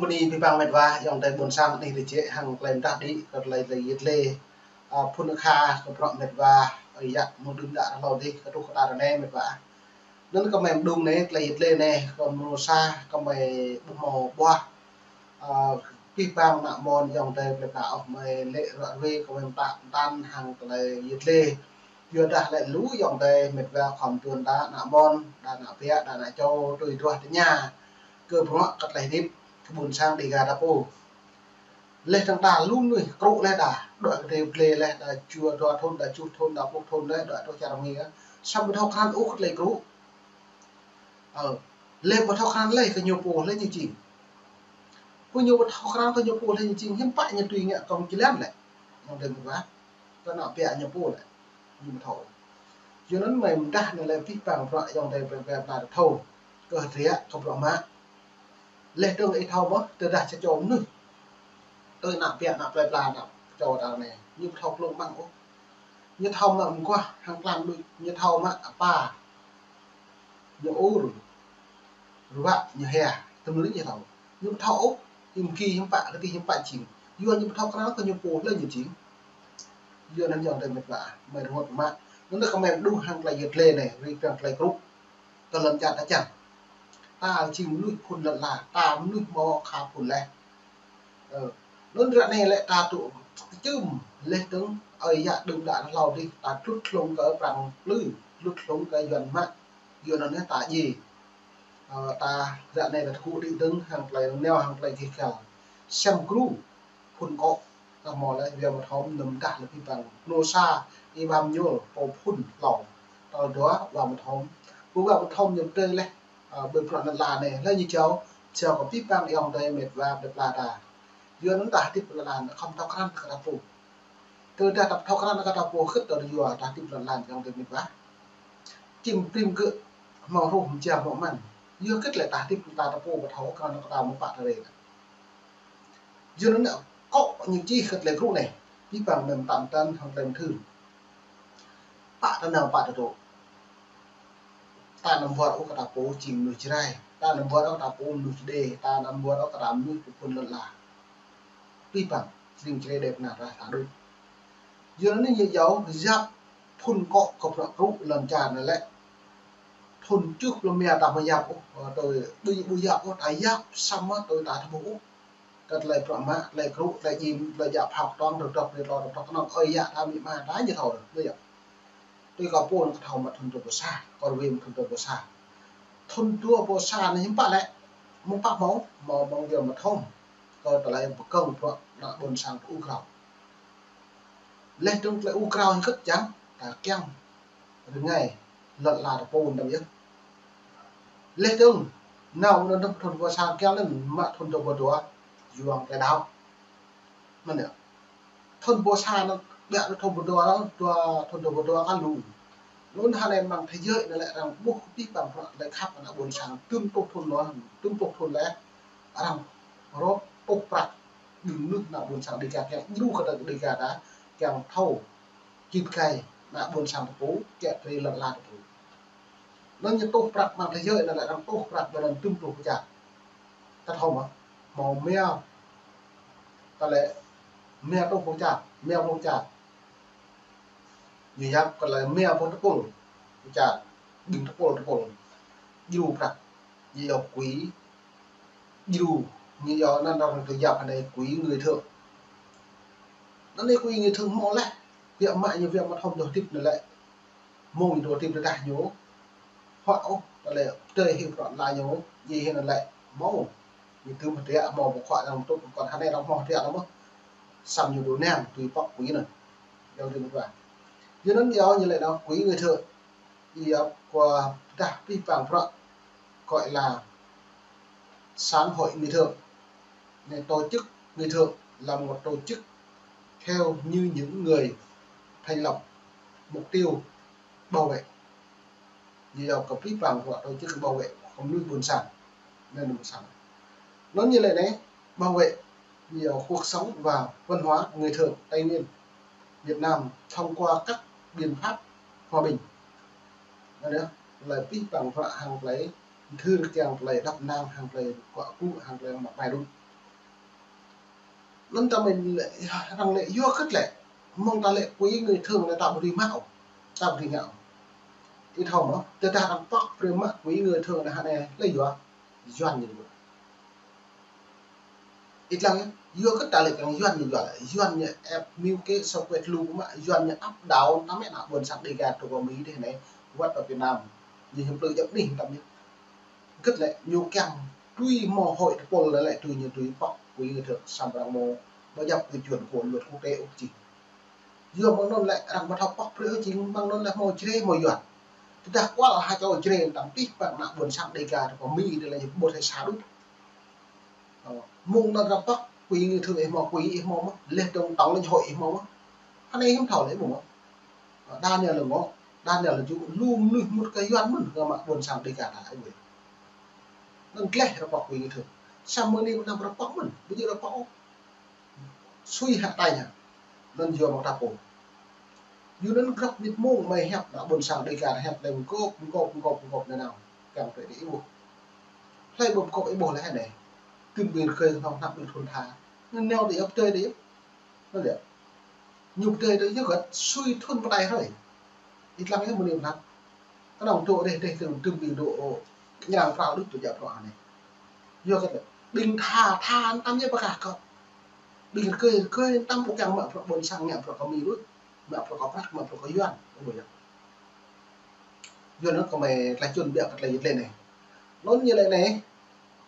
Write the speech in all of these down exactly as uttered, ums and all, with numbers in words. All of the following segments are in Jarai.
Bơni abih bang met wa, ayŏng adơi ƀôn sang anih rơjĕ hăng tơlơi mơdah đĭ, kơ tơlơi, tơlơi yit lê, a, phŭn akha kơ bruă met wa, ơi yă mơ̆ng đưm đă hlâo adih, kơ truh kơ tơlơi anai met wa. Anŭn kơ mơi mơđung anai, tơlơi yit lê anai, kơ mơnuih sa, kơ mơi ƀuh mơ̆ ƀuh. A, abih bang ană mơ̆n ayŏng adơi plơi pla ôh, mơi lĕ ră ruai kơ mơi mơtă mơtăn hăng tơlơi yit lê. Yua dah lĕ lu ayŏng adơi met wa khŏm tuan đa ană mơ̆n, đa ană ƀiă, đa ană čô, tui duah tơña kơ bruă kơ tơlơi hơdip kơ ƀôn sang Dêga ta pô. Leh tơ̆ng ta lu mơnuih krŭ leh đa, đuaĭ kơ tơlơi yit lê leh đa, jua dua thŭn, đa juh thŭn, đa pluh thŭn leh, đuaĭ truh čar Mi. Samơ̆ ƀu thâo krăn ôh kơ tơlơi krŭ. Ơ, leh ƀu thâo krăn leh kơ ñu pô leh ñu jing. Pô ñu ƀu thâo krăn kơ ñu pô leh ñu jing, hiư̆m pă ñu tui ngă kông jơlan leh. Ayŏng adơi met wa, kơ ană ƀiă ñu pô leh, ñu ƀu thâo. Yua anŭn mơi mơdah anai lĕ abih bang bruă ayŏng adơi plơi pla ta thâo. Kơ hơdră, kơ bruă mă. Leh dơ̆ng ih thâo mơ̆, tơdah sa čô mơnuih. Tui ană ƀiă, ană plơi pla, ană čô ta anai. Ñu ƀu thâo klông mơ̆ng ôh. Ñu thâo mă mơguah hăng tlam đuč, ñu thâo mă apa. Ñu ur, ruă, ñu hia, tơm lu ñu thâo. Ñu ƀu thâo ôh, hiư̆m ki, hiư̆m pă, kơ tih, hiư̆m pă jing. Yua ñu ƀu thâo krăn kơ ñu pô leh ñu jing. Yua anŭn ayŏng adơi met wa, mơi rơngot mă. Anŭn kơ mơi mơđung hăng tơlơi yit lê anai, rĭm hăng tơlơi krŭ. Kơ lŏn čar ta čang. Ta jing mơnuih phŭn lŏn la, ta mơnuih mơ̆ kha phŭn leh. Ơ, anŭn ră anai lĕ ta tŭ kơčưm leh dơ̆ng ơi yă đưm đă hlâo adih, ta tlut hlŏng kơ prăng plư, tlut hlŏng kơ Yuan mă. Yua anŭn ta djai. Ơ, ta ră anai ta tơgŭ đĭ dơ̆ng hăng tơlơi neo hăng tơlơi gêh gal. Sem gru phŭn kŏ, ta hmâo leh, wai mơthom anăm dah leh abih bang. Mơnuih sa, ih ƀăm ñul, pô phŭn hlâo. Tal dua, wai mơthom. Pô wai mơthom ñu tơi leh, a, ƀơi bruă lŏn la anai. Leh ñu jao, jao kơ abih bang ayŏng adơi met wa plơi pla ta. Yua anŭn ta hơdip lŏn la anai khŏm thâo krăn kơ ta pô. Tơdah ta thâo krăn kơ ta pô hơget ta yua ta hơdip lŏn la ayŏng adơi met wa. Čim prim kơ hmâo hruh mơjang hmâo mơ̆n. Yua hơget lĕ ta hơdip ta ta pô ƀu thâo krăn kơ ta mơ̆ pă ta rê. Yua anŭn anai kŏ ñu čih kơ tơlơi krŭ anai. Abih bang mơi mơtă mơtăn hăng tơlơi mơthưr. Pă ta nao pă ta dŏ. Ta anăm wơr ôh kơ ta pô jing mơnuih Jrai. Ta anăm wơr ôh kơ ta pô mơnuih Čơđê. Ta anăm wơr ôh kơ ta mơnuih pô phŭn lŏn la. Abih bang, jing Jrai đĕp na ta sa đôč. Yua anŭn ñu yua yap phŭn kŏ kơ bruă krŭ lŏn čar anai lĕ. Thŭn tơjuh pluh rơma ta ƀu yap ôh, ơ, tui ƀu, ƀu yap ôh, ta yap samơ̆ tui ta tơƀuh ôh. Kơ tơlơi bruă mă, tơlơi krŭ, tơlơi djim, tơlơi djă phao kơtuang, rơdŏp rơdlo, rơdŏp kơnơ̆ng, ơi yă ta amĭ ama ta ñu thâo, ƀu yap. Tui kâo pô anŭn kơ thâo mă thŭn dua pluh sa, kơ rơwĭ mă thŭn dua pluh sa. Thŭn dua pluh sa anai hiư̆m pă lĕ, mơ̆ng pă hmâo, hmâo mơ̆ng wai mơthom, kơ tơlơi pơkơ̆ng bruă ană ƀôn sang ta ur krao. Leh dơ̆ng tơlơi ur krao hơget čang, ta kiăng rơngai lŏn la ta pô anŭn yơh. Leh dơ̆ng, nao anŭn thŭn dua pluh sa kiăng anŭn mă thŭn dua pluh dua, yuang tơlơi đaŏ. Mơ̆n yơh. Thŭn dua pluh sa anŭn, ƀiă thŭn dua pluh dua, dua, thŭn dua pluh dua kơ lu. Anŭn hơnai mơ̆ng thế giới anai lĕ arăng ƀuh abih bang bruă tơlơi khăp ană ƀôn sang, tơm pluh thŭn lu, tơm pluh thŭn leh, arăng rŏp tuh prăk, đưm mơnuih ană ƀôn sang Dêga kiăng djru kơ ta Dêga ta, kiăng thâo, čit kai, ană ƀôn sang ta pô, kiăng kơ lŏn la ta pô. Anŭn ñu tuh prăk mơ̆ng thế giới anai lĕ arăng tuh prăk ƀơi anŭn tơm pluh pơčah. Ta thâo mơ̆, hmâo rơma, ta lĕ rơma pluh pơčah, rơma pluh pơčah. Ñu yap kơ lĕ rơma pluh tơpul pơčah, ƀing tơpul tơpul. Djru prăk, ñu yua quỹ, djru, ñu yua anŭn arăng tui yap hơnai quỹ người thượng. Anŭn anai quỹ người thượng hmâo leh, wai mă ñu wai mơthom dŏ hơdip anai lĕ. Mơ̆ng ñu dŏ hơdip tơdah ñu huă ôh, tơlơi pơdơi hĭ bruă la ñu, djai hĭ anŭn lĕ hmâo. Ñu tơm hơdră hmâo ƀu khuă arăng tŭ, kơ hơnai arăng hmâo hơdră lăm mơ̆. Samơ̆ ñu dŏ nang tui pŏk quỹ anŭn. Ayŏng adơi met wa. Yua anŭn yua ñu lĕ anŭn quỹ người thượng. Yua kơ tơdah abih bang bruă gọi là xã hội người thượng. Nên tổ chức người thượng là một tổ chức theo như những người thành lập, mục tiêu bảo vệ. Yua kơ abih bang bruă tổ chức bảo vệ kơ mơnuih ƀôn sang. Anŭn ƀôn sang. Anŭn ñu lĕ anai, bảo vệ, yua cuộc sống và văn hóa người thượng Tây Nguyên, Việt Nam thông qua các biện pháp hòa bình. Anŭn yơh, tơlơi abih bang bruă hăng tơlơi mơthưr kiăng tơlơi đăp năng hăng tơlơi kơkuh hăng tơlơi mă pai đôč. Anŭn ta mĭn lĕ, arăng lĕ yua hơgĕt lĕ, mơ̆ng ta lĕ quỹ người thưởng lĕ ta ƀu dưi mă ôh, ta ƀu dưi ngă ôh. Ih thâo mơ̆, tơdah arăng pŏk brơi mă quỹ người thưởng lĕ hă anai, lĕ yua, Yuan ñu yua. Ih lăng yơh, yua hơgĕt ta lĕ kiăng Yuan ñu yua lĕ, Yuan ñu ĕp mưu kế xấu quyệt lu mă, Yuan ñu áp đảo ta mơ̆ng ană ƀôn sang Đêga truh pơ Mi dih anai, wơ̆t pơ Việt Nam, ñu hiam plư djŏp anih tăm yơh. Hơgĕt lĕ ñu kiăng tui mơ̆ hội tơpul lĕ lĕ tui ñu tui pŏk quỹ người thưởng samơ̆ arăng mơ̆ ƀu djŏp quy chuẩn của luật quốc tế ôh čih. Yua mơ̆ng anŭn lĕ arăng ƀu thâo pŏk brơi ôh jing mơ̆ng anŭn lĕ hmâo Jrai hmâo Yuan. Tơdah kual ha čô Jrai tăm pih păng ană ƀôn sang Đêga truh pơ Mi dih lĕ ñu ƀu thâo sa đuč. Ơ, mơ̆ng anŭn arăng pŏk quỹ người thưởng ih hmâo quỹ ih hmâo mơ̆, leh dơ̆ng tổng lãnh hội ih hmâo mơ̆. Hơnai hiư̆m thâo lĕ ƀu mơ̆. Ơ, đa ñu lĕ ngŏ, đa ñu lĕ ju lu mơnuih mŭt kơ Yuan mơ̆n kơ mă ƀôn sang Đêga ta ih ƀuh. Anŭn gleh arăng pŏk quỹ người thưởng. Samơ̆ anai ƀu năm arăng pŏk mơ̆n, ƀu djơ̆ arăng pŏk ôh. Sui hă tañ hă. Anŭn yua mơ̆ng ta pô. Yua anŭn grăp mĭt mông mơi hiăp ană ƀôn sang Đêga hiăp lĕ mơgôp, mơgôp, mơgôp, mơgôp nanao. Kiăng brơi dih ih ƀuh. Hlơi ƀu mơgôp ih ƀuh lĕ hă anai. Tơm ƀing rơgơi hnong hnăp ƀing thun tha. Anŭn nao dih yơh pơdơi dih yơh. Anŭn lĕ. Ñu pơdơi dih yơh gơ̆t sui thun pơdai hrơi. Ih lăng yơh mơ̆ng anai mơnat. Kơnơ̆ng dŏ reh reh tơm tơm ƀing dŏ, ơ, ñang prao đuč dŏ djă prao anai. Yua hơgĕt lĕ, ƀing tha tha tăm yơh pơkah kơ. Ƀing rơgơi rơgơi tăm ƀu kiăng mă bruă ƀôn sang ngă bruă kơ Mi đuč. Mă bruă kơ prăk, mă bruă kơ Yuan. Ơ, ƀu yơh. Yua anŭn kơmơi tlaih čun biă kơ tlaih yơh tlaih anai. Anŭn ñu lĕ anai,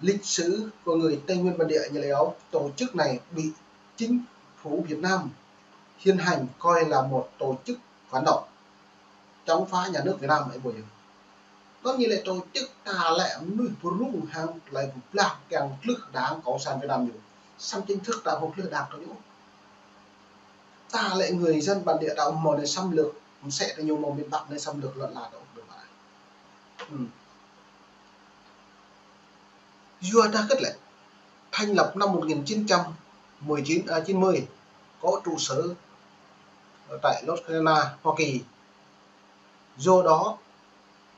lịch sử của người Tây Nguyên bản địa ñu lĕ yơh, tổ chức này bị chính phủ Việt Nam hiện hành coi là một tổ chức phản động, chống phá nhà nước Việt Nam ih ƀuh yơh. Anŭn ñu lĕ tổ chức ta lĕ mơnuih pơrŭng hăng tơlơi pơblah kiăng tlưh Đảng Cộng sản Việt Nam ñu. Samơ̆ chính thức ta hmâo tlưh Đảng kơ ñu. Ta lĕ người dân bản địa ta hmâo anai xâm lược, mơsĕ ta ñu hmâo miền Bắc anai xâm lược lŏn la ta ƀu mă. Ừm. Yua dah hơgĕt lĕ, thành lập năm một nghìn chín trăm mười chín, à, chín mươi, có trụ sở ở tại North Carolina, Hoa Kỳ. Do đó,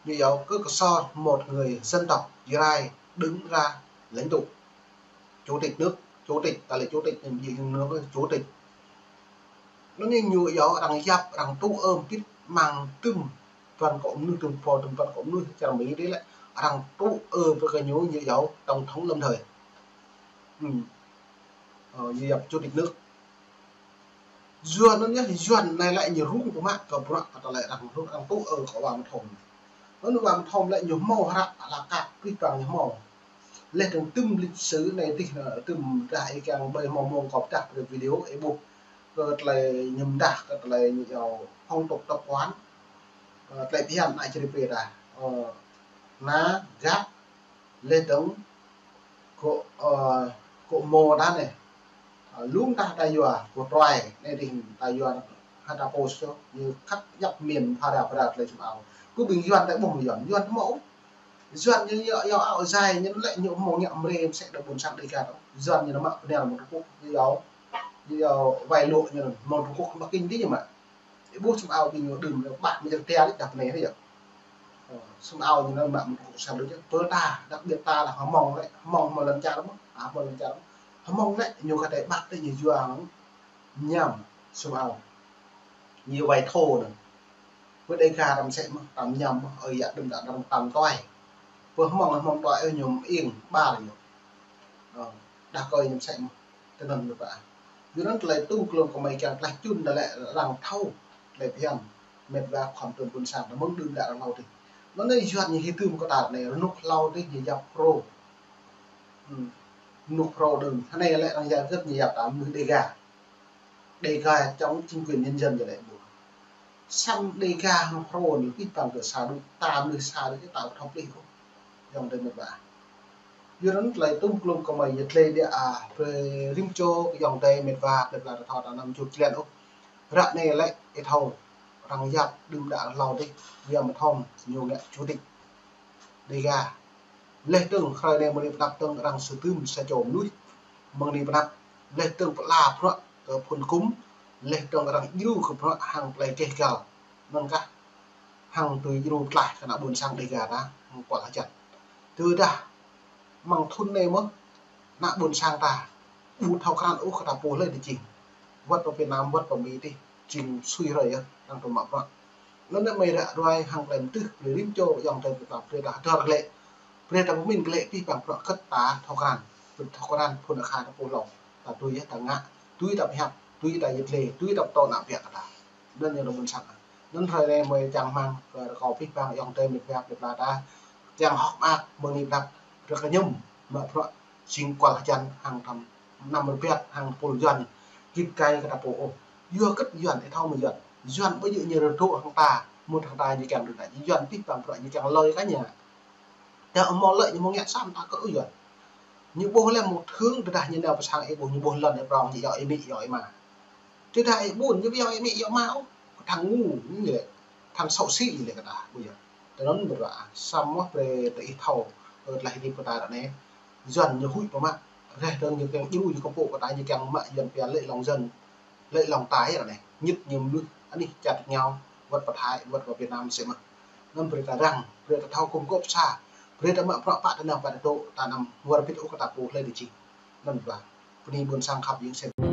ñu yua kơ Ksor một người dân tộc Jrai đứng ra lãnh tụ, chủ tịch nước, chủ tịch, ta lĕ chủ tịch, chủ tịch. Anŭn ñu yua arăng yap, arăng tŭ ơm pit măng tơm Tuan kơ mơnuih, tơm pô, tơm tuan kơ mơnuih čar Mi dih lĕ, arăng tŭ ơ pơ kơ ñu, ñu yua tổng thống lâm thời. Ừm. Ơ, ñu yap chủ tịch nước. Yuan anŭn yơh, Yuan anai lĕ ñu rŭng pơmă kơ bruă kơ tơlơi arăng rŭng arăng tŭ ơ kơ wa mơthom. Anŭn wa mơthom lĕ ñu hmâo hră ala kak prih păng ñu hmâo. Leh dơ̆ng tơm lịch sử anai dih, ơ, tơm dah ih kiăng ƀơi hmâo mông kơ pơdah brơi video ih ƀuh. Kơ tơlơi ñu mơdah, kơ tơlơi ñu yua phong tục tập quán. Ơ, tơlơi phiăn anai čri pê dah. Ơ, na, gak, leh dơ̆ng, kơ, ơ, kơ mô dah anai. Ơ, lŭng dah ta yua, kơ truai, anai dih ta yua, hă ta pô sô, ñu khăp ñăp miên, phara, phara, tơlơi sum ao. Kơ ƀing Yuan ta ƀuh Yuan, Yuan hmâo. Yuan ñu yua, yua ao zai, ñu lĕ ñu hmâo ngă mrê, mơsĕ ta ƀôn sang Đêga ta. Yuan ñu nao mă pơnel mơ̆ng Trung Quốc, ñu yua, ñu yua vay lụa ñu mơ̆ng Trung Quốc, Bắc Kinh dih ñu mă. Ih ƀuh sum ao ƀing ñu đưm, ƀah mơ̆ng jơr tia dih, dah pơnai dih yơh. Ơ, sum ao ñu nao mă mơ̆ng Trung Quốc sang đuč yơh. Pơ ta, đặc biệt ta lĕ Hmông lĕ, Hmông hmâo lŏn čar mơ̆n, a, hmâo lŏn čar mơ̆n. Hmông lĕ, ñu kơ tơlơi ƀah tơlơi ñu yua anŭn, ñăm, sum ao. Ñu vay thô anŭn. Pơ Đêga ta mơsĕ mơ̆n, ta ñăm mơ̆n, ơi yă đưm đă ta tăm tuai. Pơ Hmông, Hmông tuai, ơ, ñu ing, ƀar ñu. Ơ, dah kơi ñu mơsĕ mơ̆n. Tơ anŭn mơ̆n ƀă. Yua anŭn tơlơi tŭ klông kơ mơi kiăng tlaih čun dah lĕ arăng thâo tơlơi phiăn. Mĕt wa khŏm tơm ƀôn sang ta mơ̆ng đưm đă arăng hlâo dih. Anŭn anai Yuan ñu hơdôm kơ ta anai, rơnŭk hlâo dih ñu yap Pro. Ừm. Rơnŭk Pro đưm. Hơnai lĕ arăng yap hơgĕt ñu yap ta mơnuih Đêga. Đêga chống chính quyền nhân dân ñu lĕ ƀuh. Samơ̆ Đêga hăng Pro ñu pih păng kơ sa đuč, ta mơnuih sa đuč, ta ƀu thâo pih ôh. Ayŏng adơi mĕt wa. Yua anŭn tơlơi tŭ klông kơ mơi yơh tơlơi biă, a, brơi rĭm čô ayŏng adơi mĕt wa, plơi pla ta thâo ta anăm čut člen ôh. Ră anai lĕ, ih thâo, arăng yap đưm đă hlâo dih, Wa Mơthom, ñu ngă chủ tịch Đêga. Leh dơ̆ng hrơi anai mơ̆ng anai pơnăp dơ̆ng arăng sơdưm sa čô mơnuih. Mơ̆ng anai pơnăp, leh dơ̆ng pơala bruă kơ phŭn kŭm, leh dơ̆ng arăng djru kơ bruă hăng tơlơi geh găl. Mơ̆ng kah hăng tui djru pơtlaih kơ ană ƀôn sang Đêga ta, hăng kual hơjăn. Tơdah mơ̆ng thŭn anai mơ̆n, ană ƀôn sang ta, ƀu thâo krăn ôh kơ ta pô hlơi dih jing. Wơ̆t pơ Việt Nam, wơ̆t pơ Mi dih, jing sui hrơi yơh, đang tơ mă prăk. Anŭn anai mơi ră ruai hăng klem tưh, brơi rĭm čô ayŏng adơi ta, brơi ta hơdơr glaĭ. Brơi ta pơmĭn glaĭ abih bang bruă kơ̆t ta thâo krăn, brơi thâo krăn phŭn akha ta pô hlâo. Ta tui yơh ta ngă, tui ta pơhiăp, tui ta yơh lĕ, tui ta pơtô ană ƀiă kơ ta. Anŭn yơh lŏm ƀôn sang. Anŭn hrơi anai mơi čang rơmang kơ rơkâo abih bang ayŏng adơi met wa plơi pla ta. Čang hơ̆k mơak mơ̆ng anai pơđăp, rơkơñum mă bruă jing kual hơjăn hăng tơm năm rơbat hăng pôl Yuan. Git gai kơ ta pô ôh. Yua kơ Yuan ih thâo mơ̆ Yuan. Yuan ƀu djơ̆ ñu rơdŏ hăng ta, mŭt hăng ta ñu kiăng rơdŏ. Yuan abih bang bruă ñu kiăng lơi kơ ñu. Tơ hmâo lơi ñu hmâo ngă sam ta kơ ư Yuan. Ñu ƀuh lĕ mŭt hơ̆ng tơdah ñu nao pơ sang ih ƀuh ñu ƀuh lŏn ih prong ñu iâu ih amĭ iâu ih ama. Tơdah ih ƀun ñu ƀu iâu ih amĭ iâu ama ôh. Thang ngu ñu lĕ. Thang sŏ sĭ ñu lĕ kơ ta ƀu yơh. Tơ anŭn ƀu ră samơ̆ brơi tơ ih thâo, ơ, tơlơi hơdip kơ ta ră anai. Yuan ñu huĭ pơmă. Reh dơ̆ng ñu kiăng djru ñu kơpŏk kơ ta ñu kiăng mă Yuan pia lĕ lŏng Yuan. Lĕ lŏng tai ră anai. Ñit ñu mơnuih anih čar ngao, wơ̆t pơ Thái, wơ̆t pơ Việt Nam sĭ mơ̆n. Anŭn brơi ta răng, brơi ta thâo kŭm kŏp sa, brơi ta mă prăk pă ta nao pă ta dŏ, ta anăm wơr bĭt ôh kơ ta pô hlơi dih jing. Anŭn ƀă. Bơni ƀôn sang khăp jing sĭ.